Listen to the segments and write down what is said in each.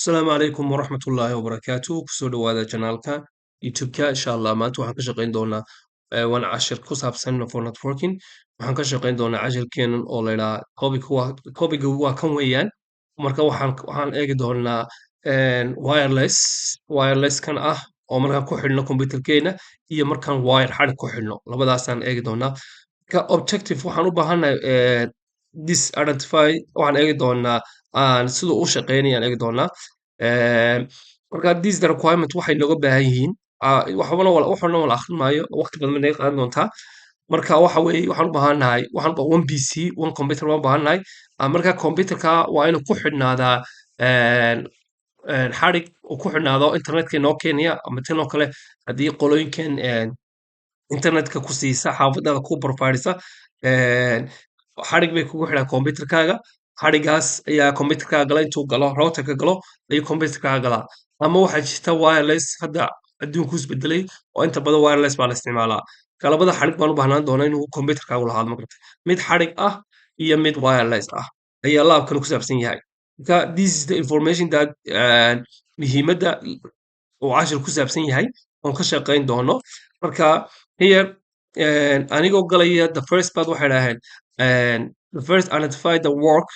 Asalaamu calaykum waraxmatullaahi wabarakaatu. Kusoo dhawaada channelka YouTube-ka. Insha Allah maanta waxaan ka shaqeyn doonaa waan cashir ku saabsan for networking. Waxaan ka shaqeyn doonaa cashirkeenan oo la yidhaha topic waa topic waa kan weeyaan. Marka waxaan eegi doonaa wireless kan ah oo markaan ku xidhno computerkeena iyo markaan wire xadhig ku xidhno, labadaasaan eegi doonaa. Marka objective waxaan u baahannahay this identify, waxaan eegi doonaa aan siduu u shaqeynayaan eegi doonaa. Marka this the requirement waxay nooga baahan yihiin. Waxbana waxna wala akhrin maayo, waqti badan bay naga qaadan doontaa. Marka waxa weeye waxaan u baahannahay waxaan one PC, one computer baan u baahannahay. Marka computerka waa inuu ku xidhnaadaa een, een, xadhig uu ku xidhnaado internetka inoo keenaya, ama tan oo kale haddii qolooyinkan internetka ku siisa xaafadaada ku providesa xadhig bay kugu xidhaan computerkaaga. Xadhigaas ayaa computerkaaga gala, intuu galo routerka galo ayuu computerkaaga galaa. Ama waxaa jirta wireless, hadda adduunku isbedelay oo inta badan wireless baa la isticmaalaa. Marka labada xadhig baan u baahnaan doonaa inuu computerkaagu lahaado marka mid xadhig ah iyo mid wireless ah ayaa labkan ku saabsan yahay. Marka this is the information that muhiimadda uu cashir ku saabsan yahay oon ka shaqeyn doono. Marka here anigoo galaya the first part, waxay dhaheen the first identify the work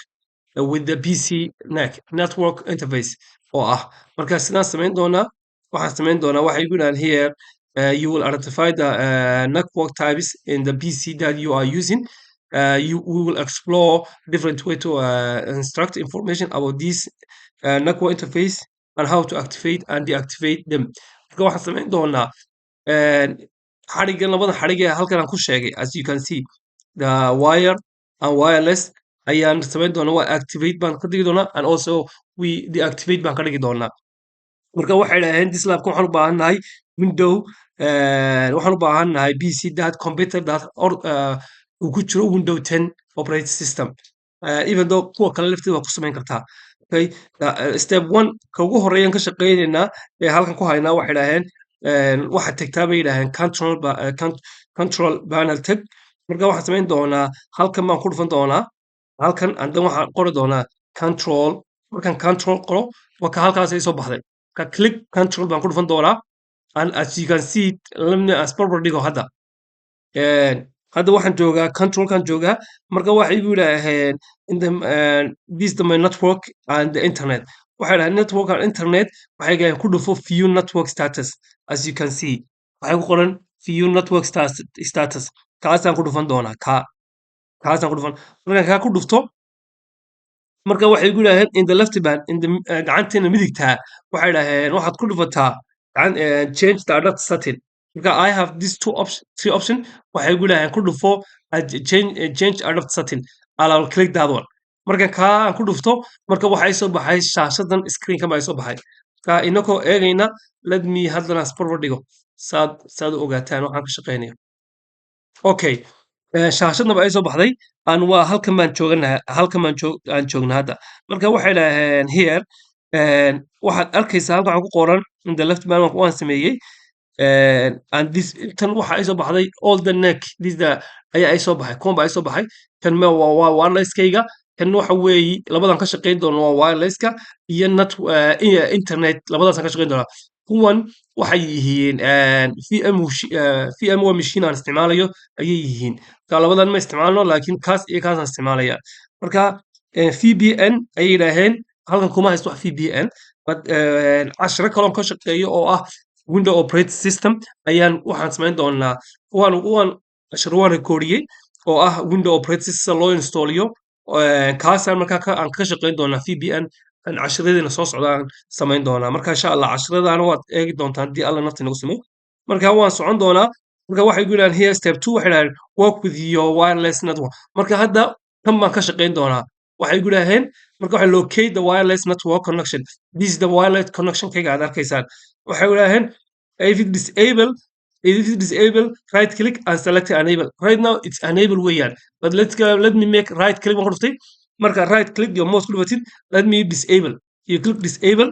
with the PC NIC, network interface oo ah. Marka sidaan samayn doonaa, waxaan samayn doonaa, waxay ku yidhahdeen here you will identify the network types in the PC that you are using. You we will explore different way to instruct information about this network interface and how to activate and deactivate them. Marka waxaan samayn doonaa xadhiggan, labada xadhig ee halkan aan ku sheegay, as you can see, the wire and wireless ayaan samayn doonaa. Waa activate baan ka dhigi doonaa and also we deactivate baan ka dhigi doonaa. Marka waxay dhaheen this labka waxaan u baahannahay window, waxaan u baahannahay PC that computer that or uu ku jiro Window 10 operating system, even though kuwa kale lafteeda waa ku samayn kartaa. Okay, step one ka ugu horeeyaan ka shaqeynaynaa ee halkan ku haynaa, waxay dhaheen waxaad tagtaa bay yidhaaheen control panel tag. Marka waxaan samayn doonaa, halkan baan ku dhufan doonaa halkan and then waxaan qori doonaa control. Markaan control qoro, waa ka halkaas ay soo baxday. Ka click control baan ku dhufan doonaa and as you can see, let me as barbar dhigo hadda. Hadda waxaan joogaa controlkan joogaa. Marka waxay igu yidhaaheen in the this the my network and the internet. Waxay dhaheen network and internet. Waxay dhaheen ku dhufo view network status. As you can see, waxay ku qoran view network status. Kaasaan ku dhufan doonaa, ka kaasaan ku dhufan. Markaan kaa ku dhufto, marka waxay igu yidhaaheen in the left band in the gacanteena midigtaa, waxay dhaheen waxaad ku dhufataa gacan change the adapter setting. Marka I have these two option, three option. Waxay igu yidhaaheen ku dhufo change adapter setting. I'll click that one. Marka kaa aan ku dhufto, marka waxay soo baxay shaashadan, screenka baa soo baxay. Marka inakoo eegayna, let me haddana isbarbar dhigo saad u ogaataan waxaan ka shaqeynayo. Okay, shaashadna ba ay soo baxday aan waa halkan baan jooganahay, halkan baan joog aan joognaa hadda. Marka waxay dhaheen here waxaad arkaysaa halkan waxaa ku qoran in the left man waan sameeyey and this tan waxa ay soo baxday all the NIC, this the ayaa ay soo baxay, kuwan baa ay soo baxay. Kan ma waa wirelesskayga. Kan waxa weeyi labadan ka shaqeyn doono waa wirelesska iyo net iyo internet, labadaasaan ka shaqeyn doonaa. Kuwan waxay yihiin VM VMware machine aan isticmaalayo ayay yihiin. Marka labadan ma isticmaalno, laakiin kaas iyo kaasaan isticmaalaya. Marka VPN ayay yidhaaheen. Halkan kuma haysto wax VPN, but cashiro kaloon ka shaqeeyo oo ah window operating system ayaan waxaan samayn doonaa. Waan cashiro waan recordiyey oo ah window operating system loo installiyo. Kaasaan markaa aan ka shaqeyn doonaa VPN aan cashiradeena soo socdaan samayn doonaa. Marka insha Allah cashiradana waad eegi doontaan haddii Alla nafta nagu simo. Marka waan socon doonaa. Marka waxay ku yidhahdeen here step two, waxay yidhahdeen work with your wireless network. Marka hadda kan baan ka shaqeyn doonaa. Waxay ku yidhaaheen marka waxay locate the wireless network connection. This is the wireless connection kayga aad arkaysaan. Waxay yidhaaheen if it disable, right click and select enable. Right now it's enable weeyaan, but let's go, let me make right click baan ku dhuftay. Marka right click your mouse ku dhufatid, let me disable, you click disable.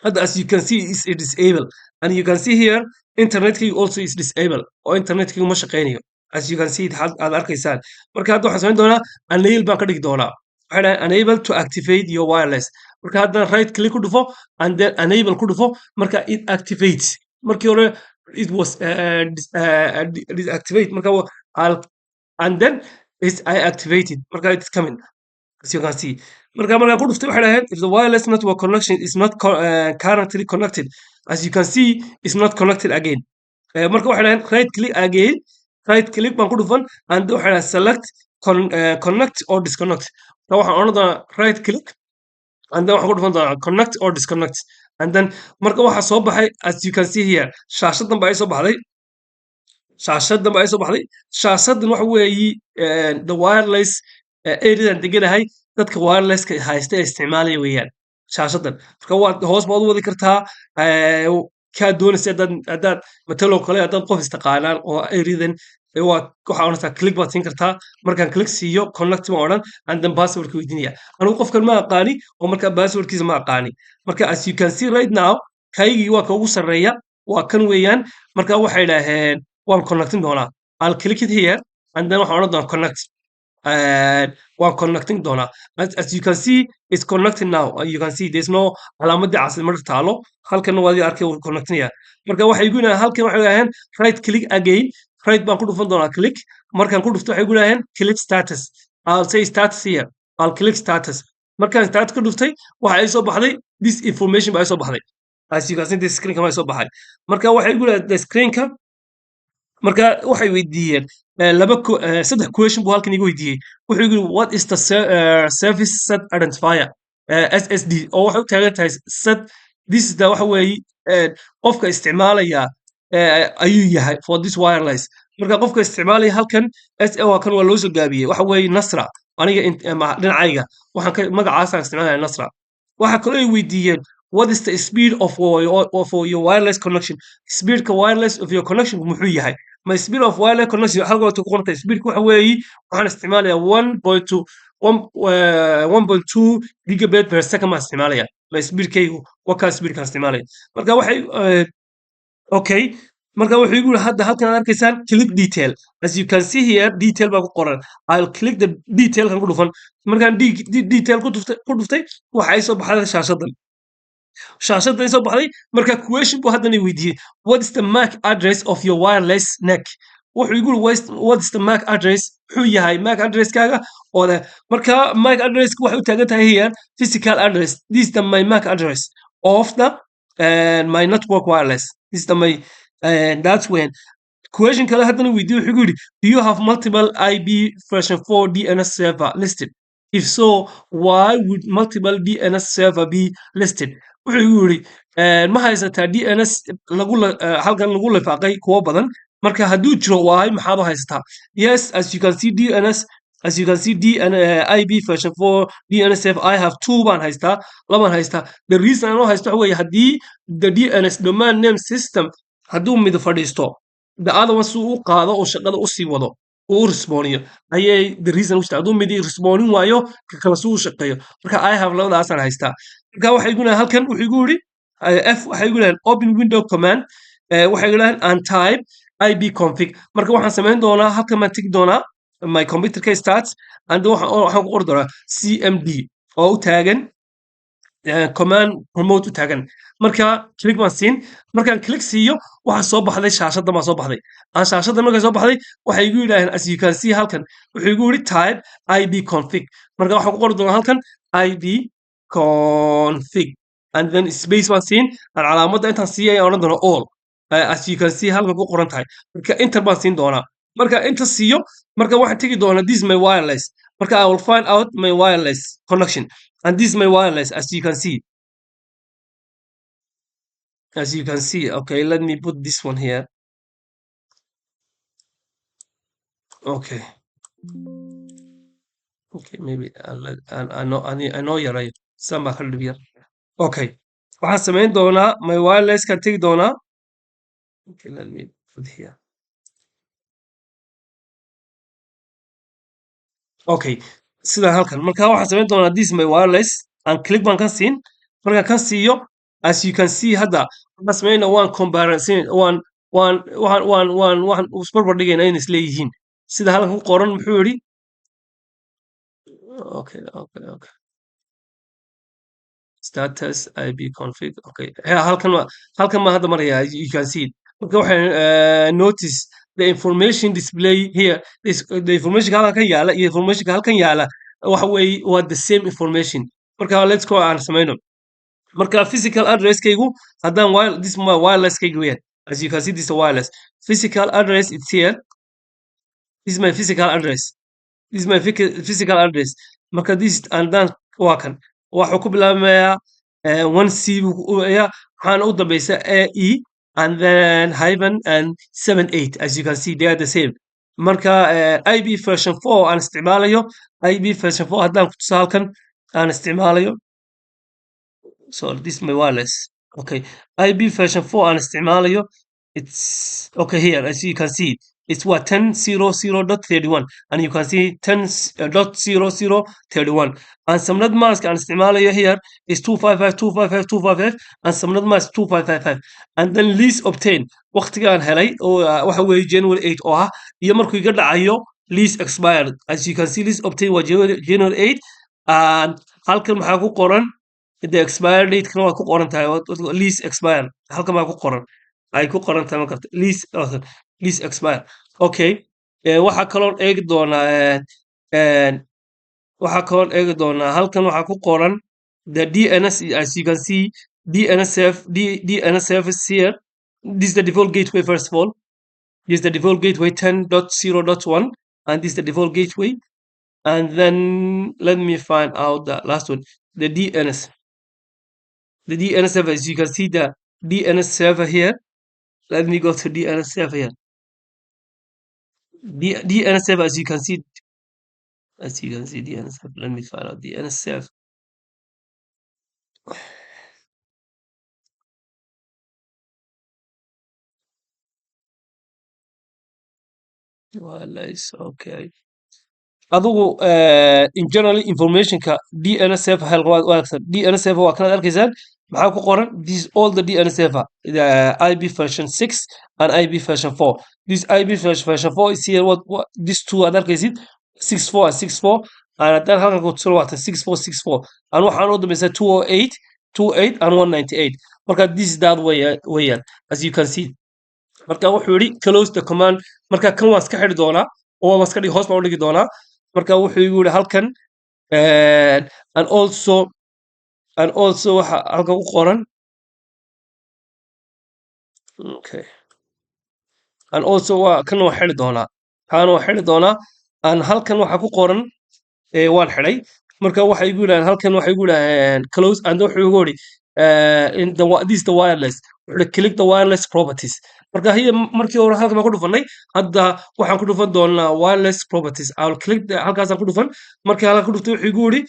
Hadda as you can see is disable and you can see here internetkaygu also is disable oo internetkaygu ma shaqeynayo, as you can see aad arkaysaan. Marka hadda waxaan samayn doonaa enable baan ka dhigi doonaa. Waxay dhahaan enable to activate your wireless. Marka haddana right click ku dhufo and then enable ku dhufo. Marka it activates. Markii hore it was deactivate. Marka I'll, and then it's I activated. Marka it's coming, as you can see. Marka markaan ku dhuftay, waxay dhaheen if the wireless network connection is not currently connected. As you can see, it's not connected again. Marka waxay dhaheen right click again. Right click baan ku dhufan and waxay dhaheen select connect or disconnect. Marka waxaan odhan doonaa right click and then waxaan ku dhufan doonaa connect or disconnect. And then marka waxaa soo baxay, as you can see here, shaashadan baa ii soo baxday. Shaashadan baa ii soo baxday. Shaashadan waxa weeyi the wireless areadan deganahay dadka wirelesska haysta ee isticmaalaya weeyaan shaashadan. Marka waad hoos baad u wadi kartaa kaa doonaysa haddaad matalo kale haddaad qof istaqaanaan oo areadan waa waxaa odhanaysaa click baad siin kartaa. Markaan click siiyo, connect baan odhan and then passwordka weydiinaya. Anigu qofkan ma aqaani oo marka passwordkiisa ma aqaani. Marka as you can see right now, kaygii waa ka ugu sarreeya, waa kan weeyaan. Marka waxay idhaaheen waan connecting doonaa. I'll click it here and then waxaan odhan doonaa connect. Waan connecting doonaa. As you can see, it's connecting now. You can see there's no calaamadii casli marka taalo halkan waa arkay, wuu connectinaya. Marka waxay igu yidhahdeen halkan, waxay yidhahdeen right click again. Right baan ku dhufan doonaa click. Markaan ku dhufto, waxay igu yidhahdeen click status. I'll say status here. I'll click status. Markaan status ku dhuftay, waxa ay soo baxday this information baa ay soo baxday. As you can see, this screen kama soo baxay. Marka waxay igu yidhahdeen screenka. Marka waxay weydiiyeen laba saddex question buu halkan iga weydiiyey. Wuxuu igu yidhi, "What is the service set identifier?" SSD oo waxay u taagan tahay set. This is the waxa weeye qofka isticmaalaya ayuu yahay for this wireless. Marka qofka isticmaalaya halkan S waa kan, waa loo soo gaabiyey. Waxa weeye Nasra. Aniga dhinacayga waxaan ka magacaasaan isticmaalaya, Nasra. Waxa kaloo ay weydiiyeen, "What is the speed of your wireless connection?" Speedka wireless of your connection muxuu yahay? My speed of wireless connection halka waad ku qorantay. Speedka waxa weeye waxaan isticmaalayaa 1.2 1.2 gigabit per second baan isticmaalaya. My speedkaygu waa kaa, speedkaan isticmaalaya. Marka waxay okay, marka wuxuu igu yidhi hadda halkan aad arkaysaan click detail. As you can see here, detail baa ku qoran. I'll click the detail kan ku dhufan. Markaan detail ku dhuftay, waxa ay soo baxday shaashadan. Shaashadda ay soo baxday. Marka question buu haddana weydiiyey, "What is the MAC address of your wireless NIC?" Wuxuu igu yidhi, "What is the MAC address?" Muxuu yahay MAC addresskaaga oo marka MAC address waxay u taagan tahay here physical address. This is the my MAC address of the my network wireless. This is the my that's when question kale haddana weydiiyey. Wuxuu igu yidhi, "Do you have multiple IP version 4 DNS server listed? If so, why would multiple DNS server be listed?" Wuxuu igu yidhi, ma haysataa DNS lagu halkan lagu lifaaqay kuwo badan? Marka hadduu jiro, why maxaad u haysataa? Yes, as you can see, DNS, as you can see, DN IP version 4 DNS server, I have two baan haystaa, labaan haystaa. The reason aan u haysto waxa weeye haddii the DNS, domain name system, hadduu mid fadhiisto, the other one si uu u qaado oo shaqada usii wado uu u respondiyo ayay the reason u jirta. Hadduu mid respondin waayo, ka kale si uu shaqeeyo. Marka I have labadaasaan haystaa. Marka waxay igu leeyahay halkan, wuxuu igu yidhi F waxay igu leeyahay open window command. Waxay igu leeyahay and type ip config. Marka waxaan samayn doonaa, halkan baan tegi doonaa my computer ka starts and waxaan ku qori doonaa cmd oo u taagan command prompt u taagan. Marka click baan siin. Markaan click siiyo, waxaa soo baxday shaashaddan baa soo baxday. Aan shaashaddan markay soo baxday, waxay igu yidhaaheen, as you can see, halkan wuxuu igu yidhi type ip config. Marka waxaan ku qori doonaa halkan ip config and then space baan siin aan calaamadda intaan siiyay ayaan odhan doonaa all. As you can see, halkan ku qoran tahay. Marka enter baan siin doonaa. Marka enter siiyo, marka waxaan tegi doonaa this is my wireless. Marka I will find out my wireless connection and this is my wireless, as you can see, as you can see. Okay, let me put this one here. Okay, maybe I know yaray san baa ka dhib yar. Okay, waxaan samayn doonaa my wireless kan tegi doonaa. Okay, let me put here. Okay, sidan halkan. Marka waxaan samayn doonaa this is my wireless and click baan kan siin. Markaan kan siiyo, as you can see, hadda waxaan samaynaa waan comparison waan waan waan waan waan waxaan isbarbar dhigaynaa inay isleeyihiin sida halkan ku qoran. Muxuu yidhi? Okay. Status ipconfig. Okay, halkan waa, halkan ma hadda maraya. You can see it. Marka waxay notice the information display here, this the information halkan kan yaala iyo information halkan yaala waxa weeye waa the same information. Marka let's go aan samayno. Marka physical addresskaygu haddaan wire, this my wireless kaygu weeyaan. As you can see, this is a wireless physical address. It's here. This is my physical address. This is my physical address. Marka this and then waa kan, waxuu ku bilaabmayaa 1C buu ayaa, waxaana u dambeysa AE and then hyphen and 78. As you can see, they are the same. Marka IP version 4 aan isticmaalayo, IP version 4 haddaan ku tuso halkan aan isticmaalayo. So this is my wireless. Okay, IP version 4 aan isticmaalayo, it's okay here. As you can see, it's what, 10.0.0.31, and you can see 10.00.31, and subnet mask aan isticmaalayo here is 255.255.255, and subnet mask 2555, and then lease obtain waqtigaan helay oo waxa weeye January 8 oo ah, iyo markuu iga dhacayo lease expired. As you can see, lease obtain waa January 8, and halkan maxaa ku qoran? The expired date kana waa ku qoran tahay. Lease expired halkan baa ku qoran, ay ku qoran tahay marka lease expire. Okay, waxaa kaloon eegi doonaa waxaa kaloon eegi doonaa halkan waxaa ku qoran the DNS. As you can see, DNS service here. This is the default gateway. First of all, this is the default gateway, 10.0.1, and this is the default gateway. And then let me find out the last one, the DNS. The DNS server, as you can see, the DNS server here. Let me go to DNS server here. DNS server, as you can see, as you can see, DNS server. Let me find out DNS server. Wireless. Okay, adigu in general informationka DNS server hel waad wanaagsan. DNS server waa kanaad arkaysaan. Maxaa ku qoran? This is all the DNS server, the IP version 6 and IP version 4. This IP version 4 is here. What this two aad arkaysid, 64 and 64, and haddaan halkan ku tuso waatan 6464, and waxaan u dambaysaa 208 28 and 198. Marka this is that way weeyaan, as you can see. Marka wuxuu yidhi close the command. Marka kan waan iska xidhi doonaa oo waan iska dhigi, hoos baan u dhigi doonaa. Marka wuxuu igu yidhi halkan and also waxa halkan ku qoran. Okay, and also waa kan, waan xidhi doonaa, kaana waan xidhi doonaa, and halkan waxa ku qoran waan xidhay. Marka waxay igu yidhahdeen halkan, waxay igu yidhahdeen close, and wuxuu igu yidhi in the this is the wireless. Wuxuu yidhi click the wireless properties. Marka hiya markii hore halkan baan ku dhufanay, hadda waxaan ku dhufan doonaa wireless properties. I'll click the, halkaasaan ku dhufan. Markii halkan ku dhuftay, wuxuu igu yidhi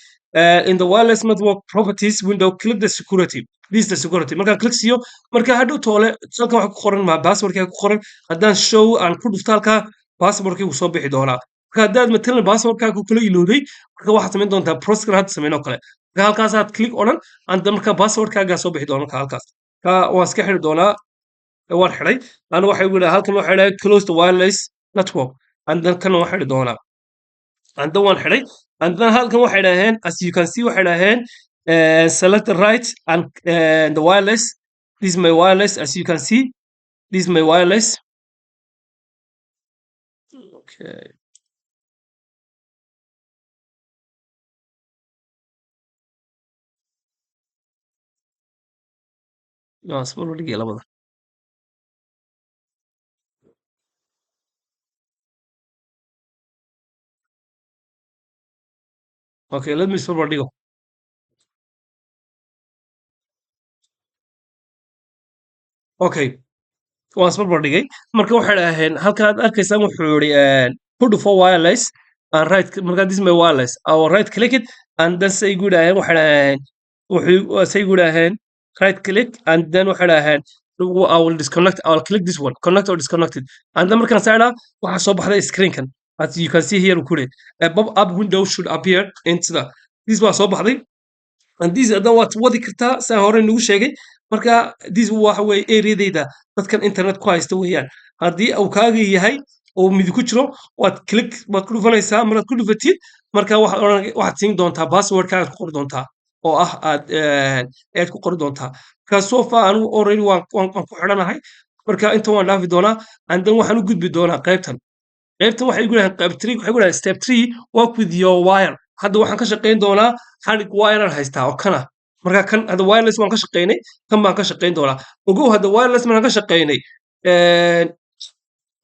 in the wireless network properties window, click the security. This is the security. Markaan click siiyo, marka hadhow toole halkan waxa ku qoran ma passwordka ku qoran. Haddaan show aan ku dhufto halkaa, passwordkii wuu soo bixi doonaa. Marka haddaad matalan passwordkaaga ku kula ilowday, marka waxaad samayn doontaa processkan hadda samayn oo kale. Marka halkaasaad click odhan, and marka passwordkaagaa soo bixi doona. Marka halkaas ka waan iska xidhi doonaa, waan xidhay. Ana waxay igu yidhaha halkan waxay dhahay close the wireless network, and then kana waan xidhi doonaa, and then waan xidhay. And then halkan waxay dhaheen, as you can see, waxay dhaheen select the right and the wireless. This is my wireless. As you can see, this is my wireless. Okay. No, isma dhigaya labada. Okay, let me isma dhigo. Okay, waan isbarbar dhigay. Marka waxay dhaheen halkaad arkaysaan, wuxuu yidhi ku dhufo wireless and right. Marka this is my wireless. I will right click it, and then say igu dhaheen, waxay dhaheen, wuxuu say igu dhaheen right click, and then waxay dhaheen I will disconnect. I will click this one, connect or disconnected. And then markaan saara, waxaa soo baxday screenkan. As you can see here, ku a pop up window should appear into the this waa soo baxday. And this hadan waad wadi kartaa saa hore nagu sheegay. Marka this waxa weeye areadayda dadkan internet ku haysta weeyaan. Haddii uu kaaga yahay oo midi ku jiro, waad click baad ku dhufanaysaa. Markaad ku dhufatid, marka waxaad waxaad siin doontaa passwordkaaga ku qori doontaa. Oo ah aad ayaad ku qori doontaa. Marka so far anigu already waan ku xidhanahay. Marka inta waan dhaafi doonaa and then waxaan u gudbi doonaa qaybtan. Qaybtan waxay igu dhahaan qayb 3, waxay igu dhahaan step 3, work with your wire. Hadda waxaan ka shaqayn doonaa xadhig wire aan haystaa oo kana. Marka kan hadda wireless waan ka shaqaynay, kan baan ka shaqayn doonaa. Ogow, hadda wireless markaan ka shaqaynay,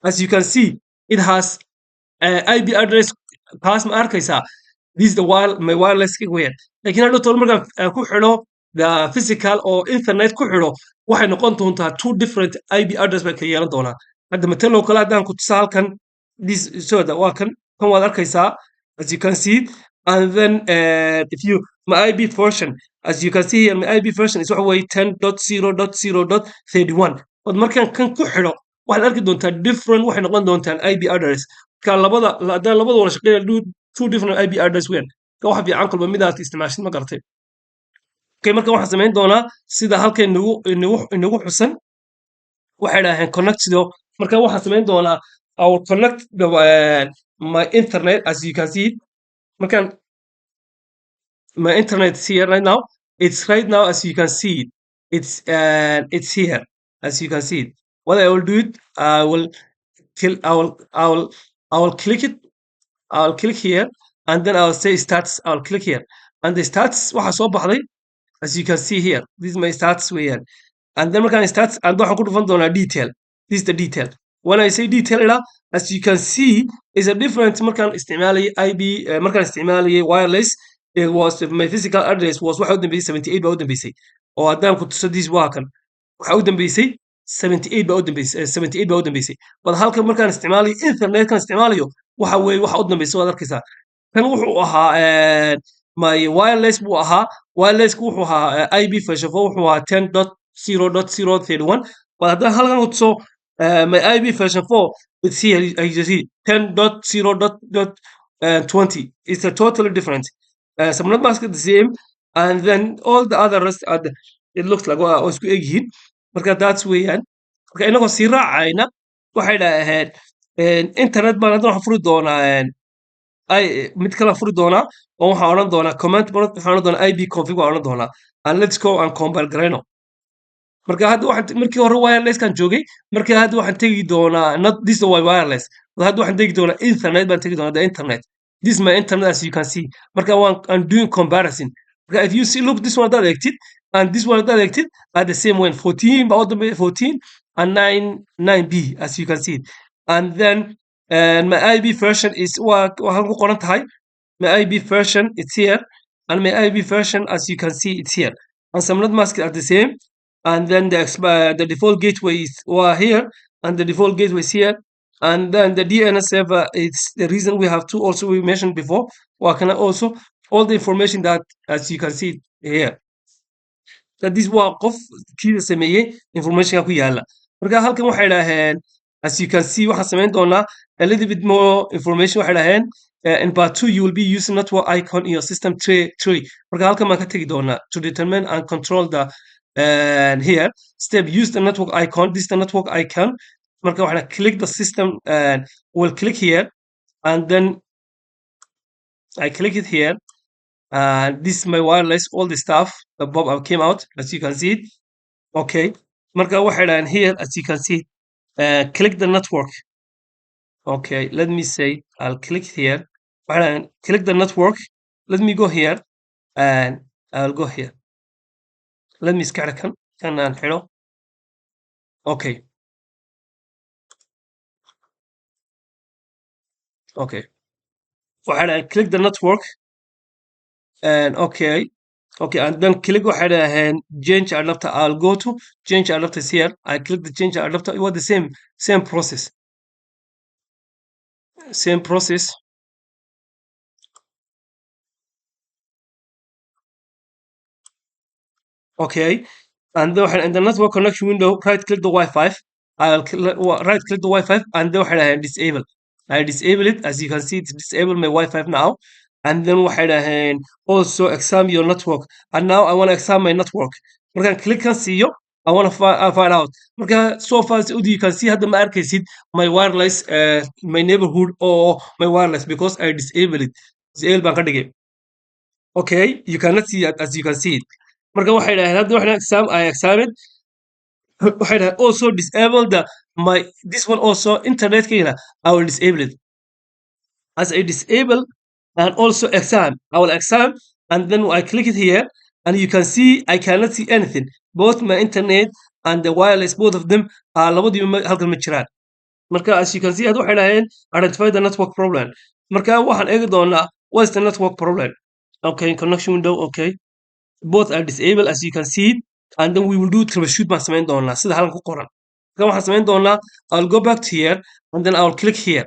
as you can see, it has IP address. Kaas ma arkaysaa? This is the wire, my wireless weeyaan. Laakiin hadhow tool markaan ku xidho the physical oo internet ku xidho, waxay noqon doontaa two different IP address bay kala yeelan doonaa. Hadda matalo kale haddaan ku tusa halkan, this, so that waa kan, kan waad arkaysaa, as you can see. And then if you my IP version, as you can see here, my IP version is waxa weeye 10.0.0.31. But markaan kan ku xidho, waxaad arki doontaa different, waxay noqon doontaan IP address. Marka labada haddaan labada wada shaqeynaya, do two different IP address weyn. Marka waxa fiican kolba midaad isticmaashid, ma garatay? Okay, marka waxaan samayn doonaa sida halkan inagu xusan. Waxay dhaheen connect sido. Marka waxaan samayn doonaa, I will connect my internet, as you can see. Markaan my internet is here right now. It's right now, as you can see it. It's here, as you can see it. What I will do it, I will kill I will click it. I will click here and then I will say status. I will click here and the status waxa soo baxday, as you can see here. This is my status weeyaan. And then markaan status and waxaan ku dhufan doonaa detail. This is the detail. When I say detail ila, as you can see, is a different. Markaan isticmaalayay IP, markaan isticmaalayay wireless, it was my physical address was waxa u dambeysay 78 baa u dambeysay. Oo haddaan ku tuso, this waa kan, waxa u dambeysay 78 baa u dambeysay, 78 baa u dambeysay. But halkan markaan isticmaalayo internetkan isticmaalayo, waxa weeye waxa u dambeysay waad arkaysaa. Kan wuxuu ahaa my wireless buu ahaa. Wirelessku wuxuu ahaa IP version 4, wuxuu ahaa 10.0.0.31. But haddaan halkan ku tuso my IP version 4, it's here, as you see, 10.0.20. It's a totally different. Subnet mask is the same and then all the other rest are the, it looks like waa isku eg yihiin. Marka that's weeyaan. Marka inagoo sii raacayna, waxay dhaheen internet baan hadda waxaan furi doonaa ay mid kale furi doonaa oo waxaan odhan doonaa command prompt, waxaan odhan doonaa ip config waan odhan doonaa and let's go and compile garayno. Marka hadda waxaan markii hore wirelesskan joogay, marka hadda waxaan tegi doonaa, not this is wireless, but hadda waxaan tegi doonaa internet baan tegi doonaa, the internet. This is my internet, as you can see. Marka waan I'm doing comparison. Marka if you see, look, this one haddaad eegtid and this one haddaad eegtid are the same one, 14 baa u dambeeya, 14 and 9 9b, as you can see. And then and my IP version is waa halkan ku qoran tahay. My IP version, it's here, and my IP version, as you can see, it's here, and subnet mask are the same. And then the default gateway is waa here and the default gateway is here. And then the DNS server, it's the reason we have two also, we mentioned before, waa kana also all the information that, as you can see here, that this waa qof kiida sameeyey informationka ku yaala. Marka halkan waxay dhaheen, as you can see, waxaan samayn doonaa a little bit more information. Waxay dhaheen in part two you will be using network icon in your system tray. Marka halkan baan ka tegi doonaa to determine and control the, and here step, use the network icon. This is the network icon. Marka waxaan click the system and we'll click here and then I click it here and this is my wireless, all the stuff, the pop up came out, as you can see it. Okay, marka waxay dhahaan here, as you can see, click the network. Okay, let me say I'll click here. Waxay dhahaan click the network. Let me go here and I'll go here. Let me iska xidho kan, kan aan xidho. Okay, waxay dhahaan click the network and okay, and then click, waxay dhaheen change adapter. I'll go to change adapters here. I click the change adapter. It was the same process, same process. Okay, and then in the network connection window, right click the Wi-Fi. I'll right click the Wi-Fi and then waxay dhaheen disable. I disable it. As you can see, it's disable my Wi-Fi now. And then waxay dhaheen also examine your network. And now I want to examine my network. Markaan click kan siiyo, I want to find out. Marka so far as you can see, hadda ma arkaysid my wireless, my neighborhood or my wireless, because I disable it. Disable baan ka dhigay. Okay, you cannot see it, as you can see it. Marka waxay dhahdeen hadda waxay exam I examined, waxay dhahdeen also disable the my this one also, internetkayna I will disable it. As I disable and also exam, I will exam and then I click it here and you can see I cannot see anything. Both my internet and the wireless, both of them are labadiiba halkan ma jiraan. Marka as you can see, hadda waxay dhaheen identify the network problem. Marka waxaan eegi doonaa what is the network problem. Okay, connection window. Okay, both are disabled, as you can see, and then we will do troubleshoot baan samayn doonaa sida halkan ku qoran. Marka waxaan samayn doonaa, I'll go back to here and then I'll click here.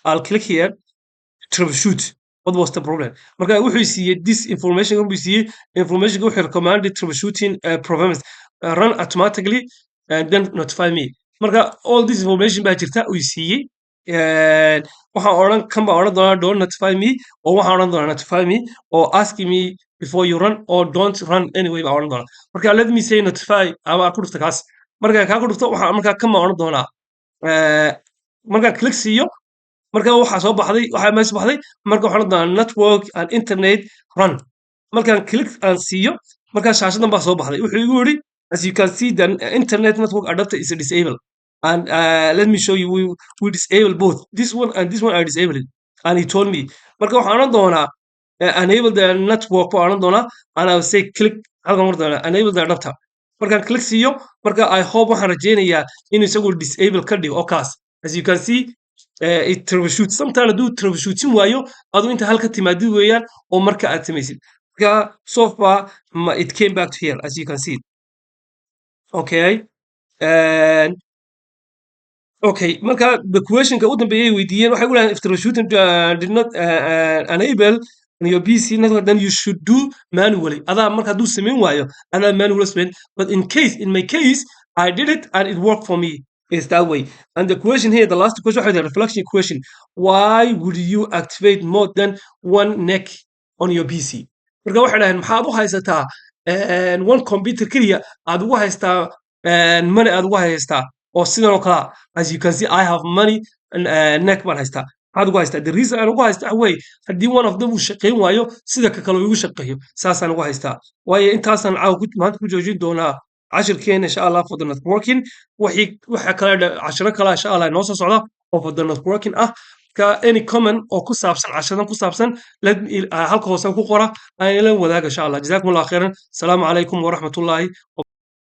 I'll click here, troubleshoot. What was the problem? Marka wuxuu siiyey this information, wuxuu siiyey information, wuxuu recommended troubleshooting problems, run automatically and then notify me. Marka all this information baa jirta uu siiyey. Waxaan odhan kan baan odhan doonaa don't notify me, oo waxaan odhan doonaa notify me, or ask me before you run, or don't run anyway baan odhan doonaa. Marka let me say notify ama ku dhufta kaas. Marka kaa ku dhufto, waxaan markaa kan baan odhan doonaa. Markaan click siiyo, marka waxaa soo baxday, waxaa meesha baxday. Marka waxaan odhan doonaa network and internet run. Markaan click aan siiyo, markaa shaashadan baa soo baxday. Wuxuu igu yidhi, as you can see, the internet network adapter is disabled and let me show you, we disable both this one and this one are disabled, and he told me. Marka waxaan odhan doonaa enable the network baan odhan doonaa, and I will say click halkan odhan doonaa enable the adapter. Markaan click siiyo, marka I hope, waxaan rajaynayaa inuu isagu disable ka dhigo oo kaas. As you can see, it troubleshoot. Sometime hadduu troubleshootin waayo, adu inta halka timaadid weeyaan oo marka aad samaysid. Marka so far it came back to here, as you can see. Okay, and okay, marka the questionka u dambeeyay weydiiyeen waxay ku dhahaan, if troubleshooting did not enable on your PC network, then you should do manually. Adaa marka hadduu samayn waayo, adaa manually samayn. But in case, in my case, I did it and it worked for me. Is that way. And the question here, the last question, waxay tahay reflection question: why would you activate more than one NIC on your PC? Marka waxay dhaheen maxaad u haysataa one computer keliya aad ugu haystaa many aad ugu haystaa oo sidan oo kale ah? As you can see, I have many NIC baan haystaa. Maxaad ugu haystaa? The reason aan ugu haysta waxa weeye haddii one of them uu shaqayn waayo, sida ka kale uu igu shaqeeyo, saasaan ugu haystaa. Waayo intaasaan caawa maanta ku joojin doonaa cashirkeena, insha Allah, for the networking. Wixii waxa kale cashiro kale, insha Allah, inoo soo socda oo for the networking ah. Ka any comment oo ku saabsan cashiradan ku saabsan, let me halka hoose ku qora, aan ila wadaaga, insha Allah. Jazakum Allah khairan. Asalaamu calaykum waraxmatullaahi.